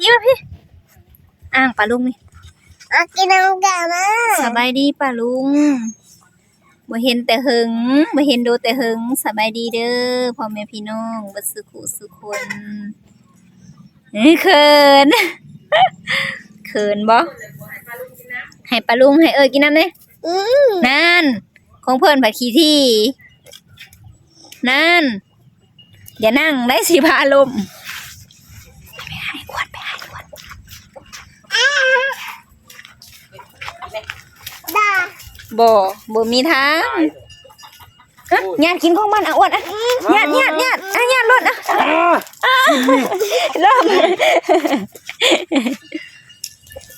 ຢູ່ພີ້ ອ້າງປ້າລຸງນີ້ ມາກິນນຳກັນເດີ. ສະບາຍດີປ້າລຸງ ບໍ່ເຫັນແຕ່ເຫິງ ບໍ່ເຫັນໂດແຕ່ເຫິງ. ສະບາຍດີເດີພໍ່ແມ່ພີ່ນ້ອງເບິດສຸຂູສຸຄົນ. ເອີ ເຂີນ ເຂີນບໍ່? ໃຫ້ປ້າລຸງ ໃຫ້ເອື້ອຍກິນນຳແດ່. ອືມ ນັ້ນ ຂອງເພິ່ນພັດຂີ້ຖີ່ ນັ້ນ ຢ່ານັ່ງໄດ້ ຊິພາລົ້ມ. ໄປຫາໄອ້ຂວັນ ໄປຫາໄອ້ຂວັນ. ບໍ່ ບໍ່ມີທາງ. ຮະ ຍາດກິນຂອງມັນ ອ່ະ ອ້ວນ ອ່ະ ຍາດ ຍາດ ຍາດ ອ່ະ ຍາດໂລດ ອ່ະ ອ່າ ອ່າ ເລີ່ມ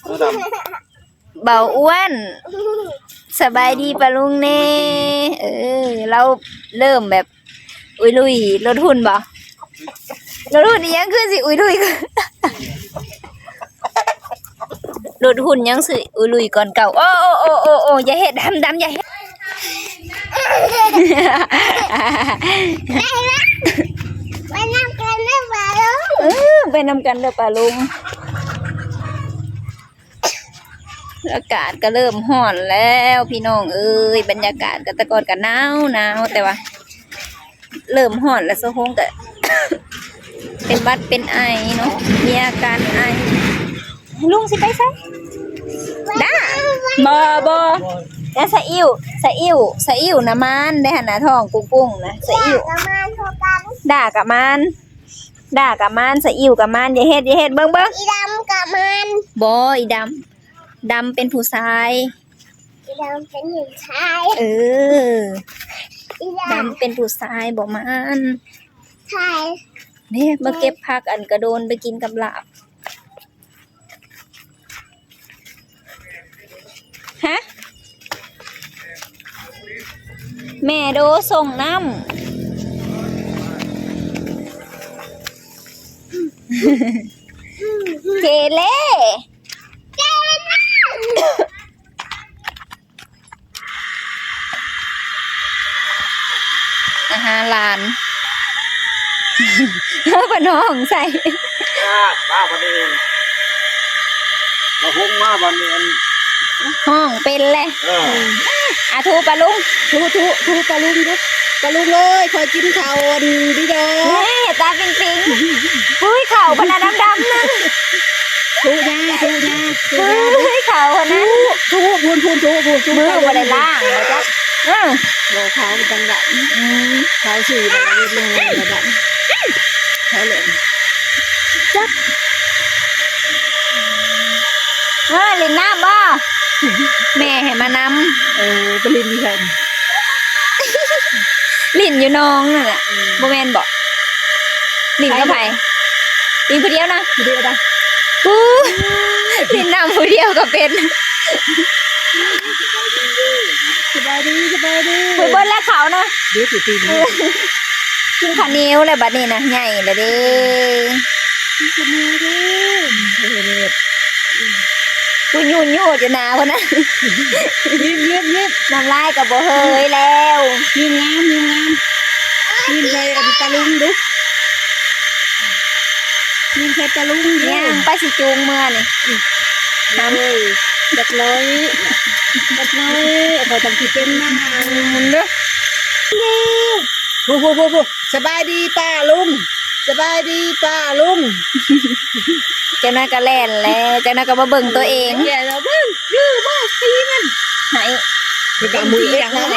ບໍ່ດຳ. ເບົາອ້ວນ ສະບາຍດີປ້າລຸງແດ່. ເອີ ລາວເລີ່ມແບບອຸຍລຸຍ ລົດຫຸ່ນບໍ່? ລົດຫຸ່ນອີ່ຫຍັງຄືຊິອຸຍລຸຍ? ລົດຫຸ່ນຍັງຊິອຸຍລຸຍກ່ອນເກົ່າ. ໂອ້ ໂອ້ ໂອ້ ໂອ້ ໂອ້ ຢ່າເຮັດ ດຳ ດຳ ຢ່າເຮັດ. ໄປນຳກັນເດີປ້າລຸງ. ເອີ ໄປນຳກັນເດີປ້າລຸງ. ອາກາດກໍເລີ່ມຮ້ອນແລ້ວພີ່ນ້ອງເອີຍ ບັນຍາກາດກໍ ແຕ່ກ່ອນກໍໜາວໆ ແຕ່ວ່າເລີ່ມຮ້ອນແລ້ວ ສາວຫົງກໍເປັນຫວັດເປັນໄອເນາະ ມີອາການໄອ. ລຸງຊິໄປໃສ? ດ້າ ບໍ່ ບໍ່ ແຕ່ສະອິ້ວ ສະອິ້ວ ສະອິ້ວນະມານໄດ໋ຫັ້ນນະ ທ້ອງປຸ້ງໆນະ ສະອິ້ວ ດ້າກະມານ ດ້າກະມານ ສະອິ້ວກະມານ. ຢ່າເຮັດ ຢ່າເຮັດ ເບິ່ງ ເບິ່ງ ອີດຳກະມານ. ບໍ່ ອີດຳ ດຳເປັນຜູ້ຊາຍ ດຳເປັນຜູ້ຊາຍ. ເອີ ດຳເປັນຜູ້ຊາຍບໍ່ມານ. ເດ້ ມາເກັບຜັກອັນກະໂດນໄປກິນກັບລາບ. ຮະ ແມ່ໂດສົ່ງນ້ຳ ເກເລ ອາຫານຫຼານ ເພິ່ນຮ້ອງໃສ່ ມາບັດນີ້ ມາຫົງມາບັດນີ້ ຮ້ອງເປັນແຫຼະ. ເອີ ອາ ຖູປາລຸງ ຖູ ຖູ ຖູປາລຸງດູ ປາລຸງເອີຍ ຂ້ອຍກິນເຂົ້າອັນນີ້ເດີ. ເອີຍ ຕາປິງໆ ອຸ້ຍ ເຂົ້າພະນະດຳໆ ນະ ຖູຍາ ຖູຍາ ຖູຍາ ເອີຍ ເຂົ້າພະນະ ຖູ ຖູ ພຸ້ນ ພຸ້ນ ຖູ ພຸ້ນ ຖູ ມືບໍ່ໄດ້ລ້າງບໍ່ຈັກ. ເອີ ບໍ່ ເຂົາຈັງດຳ ອືມ ເຂົາຊື່ວ່າເຮັດແນວນັ້ນລະດຳ ເຂົາເລີຍຈັກ. ເອີ ຫຼິ້ນນ້ຳບໍ່? ແມ່ໃຫ້ມານຳ. ເອີ ໄປຫຼິ້ນຢູ່ໃສ? ຫຼິ້ນຢູ່ໜອງນັ້ນແຫຼະ. ອືມ ບໍ່ແມ່ນບໍ? ຫຼິ້ນກັບໃຜ? ຫຼິ້ນຜູ້ດຽວນະ? ຜູ້ດຽວນະ? ອູ້ ຫຼິ້ນນຳຜູ້ດຽວກໍເປັນ. ສະບາຍດີ ສະບາຍດີ ໄປເບິດແລ້ວເຂົານະ. ເດ້ ຊິຕີນ ເອີ ກິນເຂົ້າໜຽວແລ້ວບັດນີ້ນະ ໃຫຍ່ແລ້ວເດ້. ກິນເຂົ້າໜຽວເດ້ ເຮັດ ກູຍູດໆຢູ່ໜ້າພຸ້ນນະ. ຍິບ ຍິບ ຍິບ ນ້ຳລາຍກໍບໍ່ເຮີຍແລ້ວ. ຍິ້ມງາມ ຍິ້ມງາມ ຍິ້ມໃສ່ອັນປາລຸງດູ ຍິ້ມໃສ່ປາລຸງດູ. ຍ່າງໄປຊິຈູງເມືອນີ້. ອືມ ນຳ ຈັກໜ້ອຍ ຈັກໜ້ອຍ ຂ້ອຍຕ້ອງຊິເປັນນາງເດີ. ໂອ້ໂຫ ໂອ້ໂຫ ສະບາຍດີປ້າລຸງ ສະບາຍດີປ້າລຸງ. ຈັກໜ້ອຍກໍແລ່ນແລ້ວ ຈັກໜ້ອຍກໍມາເບິ່ງຕົວເອງ. ແກ່ແລ້ວເບິ່ງ ດື້ບໍ່ ຕີມັນ ໃຫ້ ມັນກໍເອົາມືເອັດນະ. ເ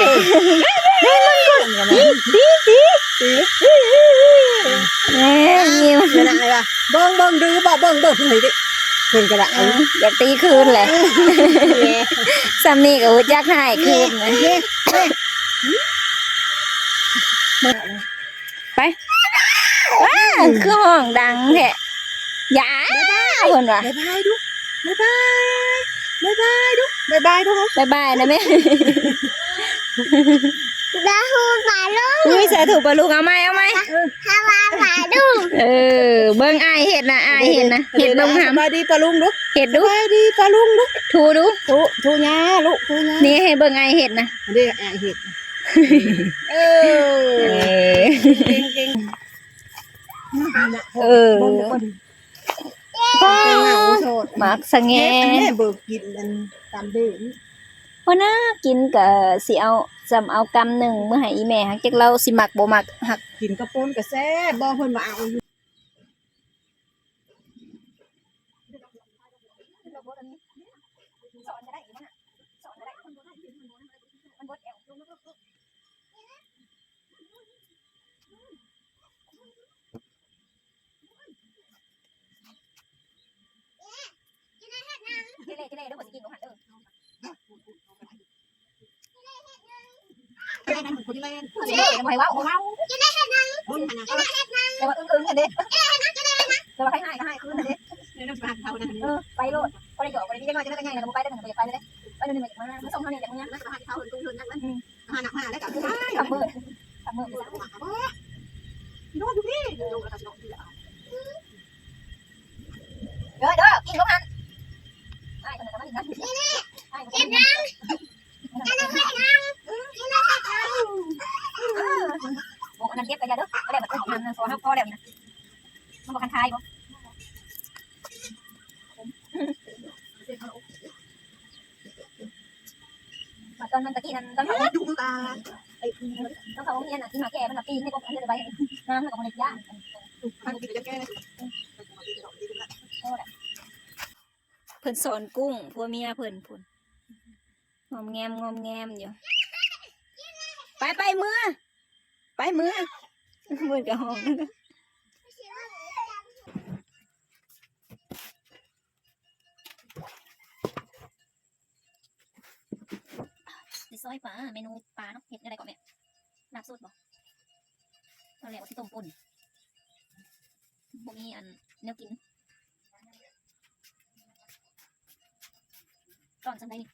ບິ່ງ ເບິ່ງ ດື້ບໍ່ ເບິ່ງ ເບິ່ງ ເພິ່ນກໍໄດ້ ເອີ ຢາກຕີຄືນແຫຼະ. ສ່ຳນີ້ກໍຮູ້ຈັກຮ້າຍຄືນ. ໄປ ວ້າ ຄືຮ້ອງດັງແທ້. ຢ່າ ເພິ່ນວ່າ ບາຍບາຍດູ ບາຍບາຍ ບາຍບາຍດູ ບາຍບາຍດູ ບາຍບາຍນະແມ່. ສາທຸປາລຸງ ອຸ້ຍ ສາທຸປາລຸງ. ເອົາໃໝ່ ເອົາໃໝ່ ສາທຸປາລຸງ. ເອີ ເບິ່ງອ້າຍເຮັດນະ ອ້າຍເຮັດນະ ເຮັດເບິ່ງຫຳ. ສະບາຍດີປາລຸງດູ ເຮັດດູ ສະບາຍດີປາລຸງດູ. ຖູດູ ຖູ ຖູຍາລູກ ຖູຍາ. ນີ້ໃຫ້ເບິ່ງອ້າຍເຮັດນະ ເດ້ ອ້າຍເຮັດ. ເອີ ເອີ ເກັ່ງໆ ເອີ. ເບິ່ງ ເບິ່ງ ເບິ່ງ ປ້າ ໝາກສະແງ ແມ່ເບີກິນອັນຕຳເດີນ ບໍ່ນາ ກິນກະຊິເອົາ ຈຳເອົາກຳໜຶ່ງເມືອໃຫ້ອີ່ແມ່ ຫາກຈັກລາວຊິມັກບໍ່ມັກ ຫາກກິນກະປົນກະແຊບບໍ່ ເພິ່ນວ່າເອົາຢູ່. ເດີ ເດີ ກິນລົງຫັ້ນ ອ້າຍເພິ່ນກະມາຫຼິ້ນນຳ ເຮັດຫຍັງ ເຮັດຫຍັງ ເຮັດຫຍັງ ເຮັດຫຍັງ ເອີ ໂອ້ ອັນນັ້ນເກັບກະຢ່າເດີ ບໍ່ໄດ້ບັດ ເອີ ເອົາຫັ້ນ ພໍແລ້ວນີ້ນະ ມັນບໍ່ຄັນຄາຍບໍ່? ມາຕອນມັນຕະກີ້ນັ້ນ ຕອນເຮົາ ຕອນເຮົາໂຮງຮຽນນະ ກິນໝາກແກ່ ມັນລະປີນໃນກົກ ອັນເດີໄປ ນ້ຳມັນກະບໍ່ໄດ້ຢ້ານ ເພິ່ນສອນກຸ້ງ ຜົວເມຍເພິ່ນພຸ້ນ ງອມແງມ ງອມແງມຢູ່ ໄປ ໄປ ເມືອ ໄປ ເມືອ ເມືອກະຫ້ອງ. ຊິຊອຍປາ ເມນູປາເນາະ ເຮັດແນວໃດເກາະແມ່? ລາບສູດບໍ່? ຕອນແລກວ່າຊິຕົ້ມປົ່ນ ບໍ່ມີອັນແນວກິນ ຮ້ອນສ່ຳໃດນີ້?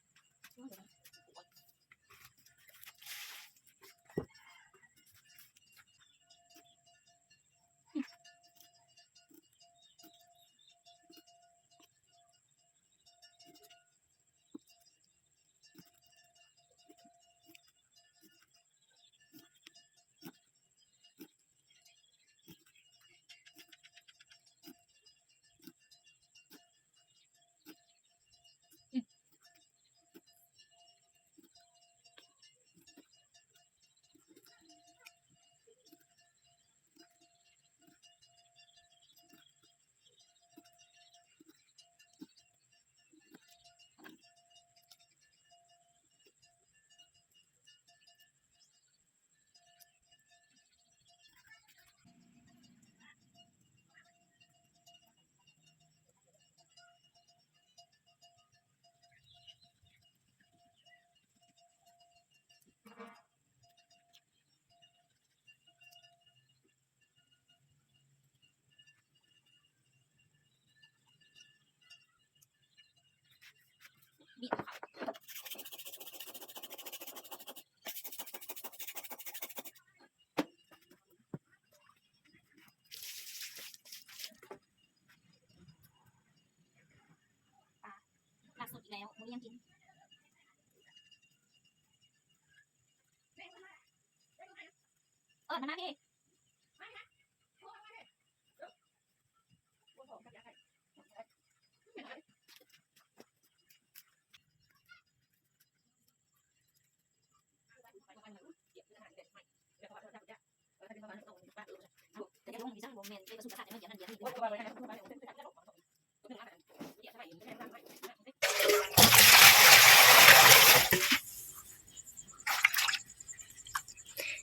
ປາ ລາບສົດອີກແລ້ວ ບໍ່ມີຫຍັງກິນ ເອີ້ນມັນມາພີ້.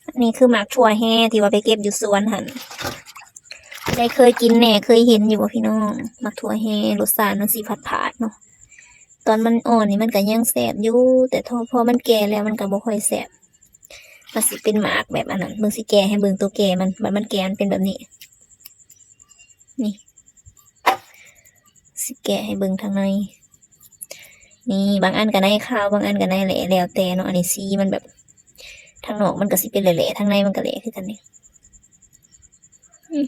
ອັນນີ້ຄືໝາກຖົ່ວແຮ່ທີ່ວ່າໄປເກັບຢູ່ສວນຫັ້ນ ໄດ້ເຄີຍກິນແດ່ ເຄີຍເຫັນຢູ່ບໍ່ພີ່ນ້ອງ? ໝາກຖົ່ວແຮ່ ລົດຊາດມັນຊິຝາດໆເນາະ ຕອນມັນອ່ອນນີ້ມັນກະຍັງແຊບຢູ່ ແຕ່ພໍມັນແກ່ແລ້ວມັນກະບໍ່ຄ່ອຍແຊບ. ມັນຊິເປັນໝາກແບບອັນນັ້ນ ເບິ່ງ ຊິແກະໃຫ້ເບິ່ງໂຕແກ່ມັນ ບາດມັນແກະມັນເປັນແບບນີ້ ນີ້ ຊິແກະໃຫ້ເບິ່ງທາງໃນ ນີ້ ບາງອັນກະໃນຄາວ ບາງອັນກະໃນແຫຼະ ແລ້ວແຕ່ເນາະ ອັນນີ້ສີມັນແບບ ທາງນອກມັນກະຊິເປັນແຫຼະໆ ທາງໃນມັນກະແຫຼະຄືກັນນີ້ ນີ້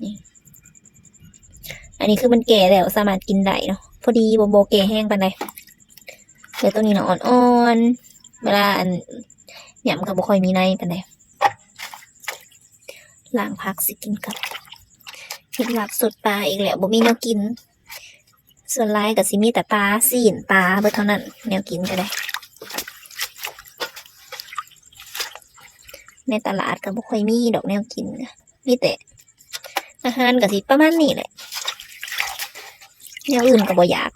ນີ້ ອັນນີ້ຄືມັນແກ່ແລ້ວ ສາມາດກິນໄດ້ເນາະ ພໍດີ ບໍ່ ບໍ່ແກ່ແຮງປານໃດ ແຕ່ໂຕນີ້ນະອ່ອນໆ ເວລາອັນຫຍ້ຳກະບໍ່ຄ່ອຍມີໃນປານໃດ. ລ້າງຜັກຊິກິນກັບ ເຮັດລາບສົດປາອີກແລ້ວ ບໍ່ມີແນວກິນ. ສ່ວນຫຼາຍກໍຊິມີແຕ່ປາ ຊີ້ນປາເບິດເທົ່ານັ້ນ ແນວກິນກໍໄດ້. ໃນຕະຫຼາດກໍບໍ່ຄ່ອຍມີດອກແນວກິນ ມີແຕ່ອາຫານກໍຊິປະມານນີ້ແຫຼະ ແນວອື່ນກໍບໍ່ຢາກ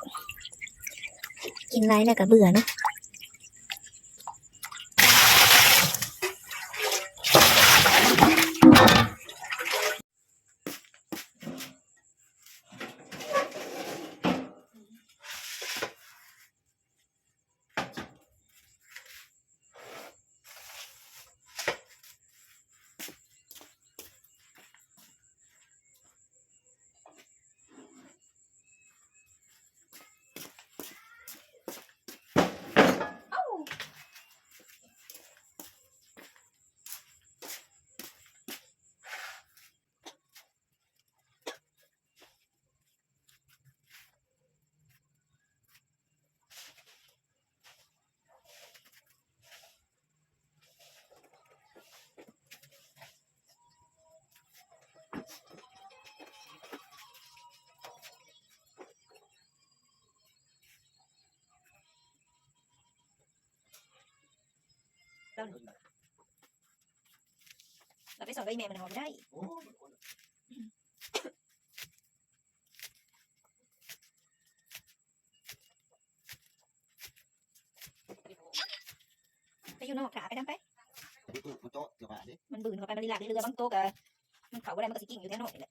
ກິນຫຼາຍແລ້ວກໍເບື່ອເນາະ. ລາວໄປສອນກັບອີ່ແມ່ມັນເອົາບໍ່ໄດ້. ໄປຢູ່ນອກຖ້າໄປນຳໄປ ມັນບືນເຂົ້າໄປ ມັນລີລາກເຫຼືອ ບາງໂຕກໍມັນເຂົ້າບໍ່ໄດ້ ມັນກໍຊິກິ້ງຢູ່ແຖວນອກນີ້ແຫຼະ.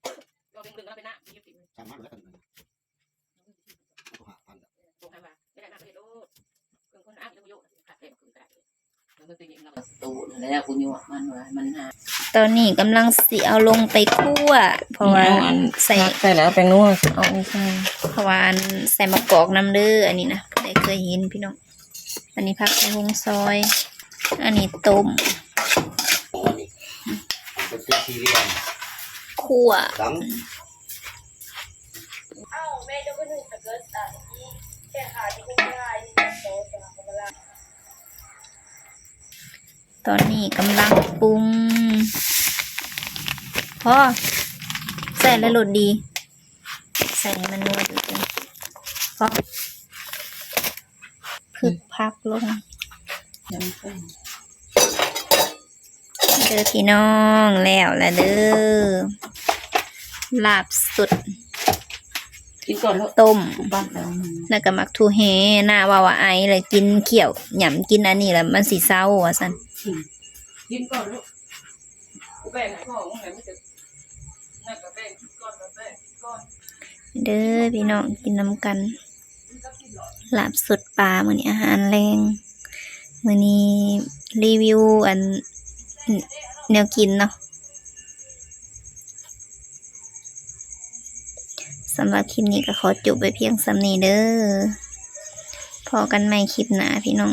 ຕອນນີ້ກຳລັງຊິເອົາລົງໄປຂົ້ວ ເພາະວ່າ ເອົາອັນ ໃສ່ ຜັກໃສ່ແລ້ວ ແປ້ງນົວເອົາໃສ່ ເພາະວ່າອັນ ໃສ່ມະກອກນຳເດີ ອັນນີ້ນະ ຜູ້ໃດເຄີຍເຫັນພີ່ນ້ອງ. ອັນນີ້ຜັກໃສ່ຫົງຊອຍ ອັນນີ້ຕົ້ມ ຂົ້ວ. ຕອນນີ້ກຳລັງປຸງ ພໍ ໃສ່ແລ້ວລົດດີ ໃສ່ໃຫ້ມັນນົວດີ ພໍ ຜຶກຜັກລົງ ເດີພີ່ນ້ອງ ແລ້ວລະເດີ ລາບສົດ ກິນກ່ອນເນາະ ຕົ້ມ ບັດແລ້ວ ແລ້ວກໍໝາກຖົ່ວແຮ່ ນ້າເວົ້າວ່າໄອ ແລ້ວກິນ ຂ້ຽວຫຍ້ຳກິນອັນນີ້ ແລ້ວມັນຊິເຊົາວ່າຊັ້ນ. ກິນກ່ອນລູກ ແບ່ງໃຫ້ພໍ່ມຶງແຫຼະ ມີແຕ່ນັ້ນກໍແບ່ງກິນກ່ອນ ກໍແບ່ງກິນກ່ອນ ເດີພີ່ນ້ອງ ກິນນຳກັນ ລາບສົດປາ ມື້ນີ້ອາຫານແລງ ມື້ນີ້ຣີວິວອັນ ແນວກິນເນາະ. ສຳລັບຄລິບນີ້ກໍຂໍຈົບໄວ້ພຽງສ່ຳນີ້ເດີ ພໍ້ກັນໃໝ່ຄລິບໜ້າພີ່ນ້ອງ.